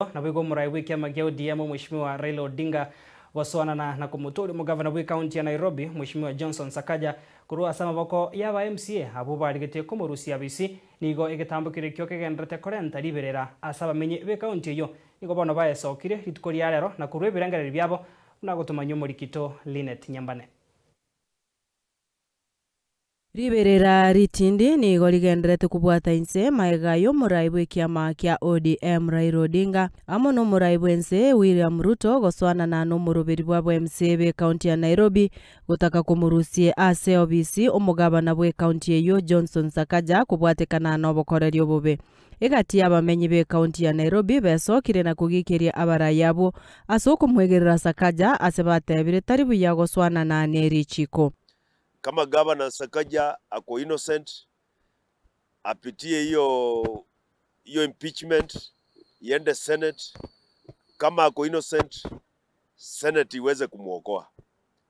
Naboigo omorai bw'ekiama gia ODM Omweshimiwa Raila Odinga gosoanana na komotoria omogavana bw'ecounty ya Nairobi Omweshimiwa Johnson Sakaja korwa ase amaboko y'aba MCA abwo barigetie komorusia abisi. Nigo egetambo keria ekio kegendererete korenta riberera ase abamenyi b'ecounty eyio. Nigo bono baesokire rituko ria rero na korwa ebirengererio biabo buna gotomanyia omorikito Linet Nyambane. Riberera ritindi nigo rigendererete kobwata inse magega y'omorai bw'ekiama kia ODM Raila Odinga amo n'omorai bw'ense William Ruto gosoanana n'omoroberi bwa bw'MCA b'ecounty ya Nairobi gotaka komorusie ase obisi omogabana bw'ecounty eyio Johnson Sakaja kobwatekana nobokoreri obobe. Egati y'abamenyi b'ecounty ya Nairobi besokire na kogikeria abarai abwo ase okomwegerera Sakaja ase batebire tari buya gosoanana nerichiko. Kama Gavana Sakaja ako innocent apitie hiyo hiyo impeachment iende Senate. Kama ako innocent Senate iweze kumwokoa.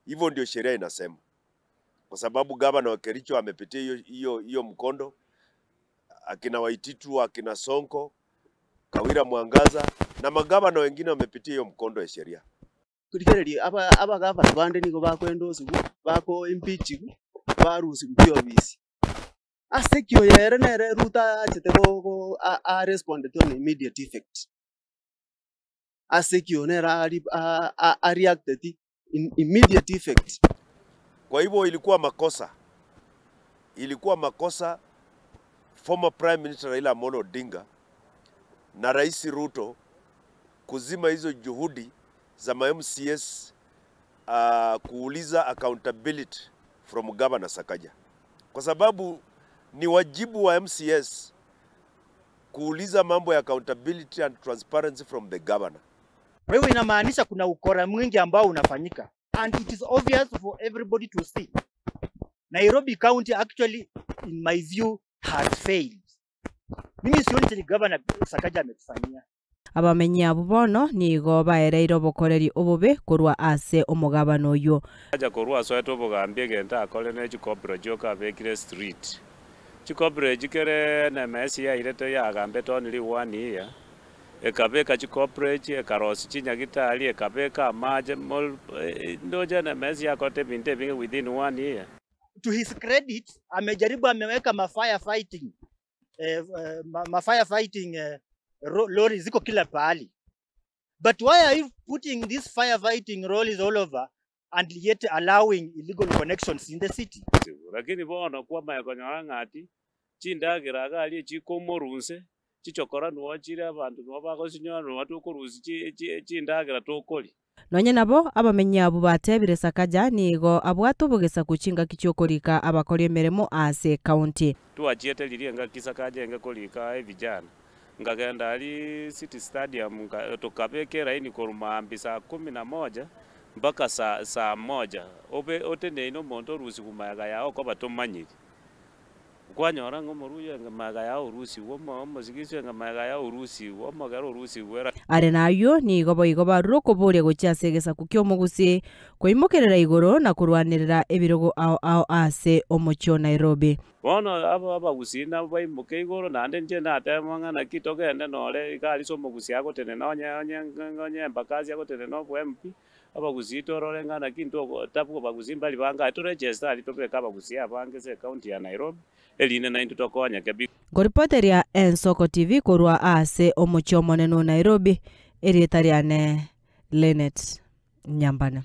Hivyo ndio sheria inasema, kwa sababu gavana wa Kericho amepitia hiyo hiyo hiyo mkondo, akina Waititu, akina Sonko, Kawira Mwangaza na magavana wengine wamepitia hiyo mkondo ya sheria. Rigereria aba abagavana bande nigo bakoendosigwa, bako impeachigwa, barusigwa chiofisi. Ase ki oyo ere nere Ruto achete go go a a respondete on immediate effect? Ase ki oyo nere ari a a areacteti in immediate effect? Kwa hivyo ilikuwa makosa, ilikuwa makosa former Prime Minister Raila Amolo Odinga na Rais Ruto kuzima hizo juhudi za ma MCAs uh, kuuliza accountability from Governor Sakaja, kwa sababu ni wajibu wa MCAs kuuliza mambo ya accountability and transparency from the governor. Kwa hivyo inamaanisha kuna ukora mwingi ambao unafanyika and it is obvious for everybody to see. Nairobi County actually in my view has failed. Mimi sioni chenye governor Sakaja ametufanyia. Abamenyi abwo bono nigo baereire obokoreri obobe korwa ase omogabana oyio. Acha korwa asoete obogambi egento akore ne chikobra chioka abekire street. Chikobra echi kere NMS yairete yagambete only one year, ekabeka chikobra echi, ekarosia chinyagitari, ekabeka amache, mol ndoche NMS yakorete ebinto ebinge within one year. To his credit amejaribu ameweka ma fire fighting eh, ma, ma fire fighting eh, lorry ziko kila pahali. But why are you putting these firefighting lorries all over and yet allowing illegal connections in the city? Lakini bono kwamanya konyora ng'a ati chindagera iga aria chikomorunse, chichokora noo chire abanto noo bagosinyora noo tokorusia chi chi chindagera tokoria. Nonye nabo, abamenyi abwo batebire Sakaja nigo abwate obogesaku chingaki chi'okorika abakori emeremo ase ekaunti. Twachiete riria engaki Sakaja enge korika evijana, nkagenda aria City Stadium nka tokabeka eraini korwa maambia saa kumi na moja mpaka saa saa moja, obe oteneine omonto orusigwe magega yao okoba tomanyiri. Kwanyora ng'a omoruya enge magega yao orusigwe, omo omosigisi enge magega yao orusigwe, omogere orusigwe. Are nayio nigo boigo barure okoboria gochia ase egesaku ki'omogusi, koimokerera igoro na korwanerera ebirogo ao ao ase omochie o Nairobi. Bono aba abagusii nabo baimoke igoro, naende inche natema ng'a naki togende nore iga aria ase omogusii agotenena onye onye onye embakasi agotenena obo MP, Abagusii torore ng'a naki intwe tabwo bagusii mbari bange aye toregister aria tobeke abagusii abange ase ecounty ya Nairobi erinde naintwe tokonyeke bi. Nkoripoteria Ensoko TV korwa ase omochie omonene o Nairobi, erieta riane Linet Nyambane.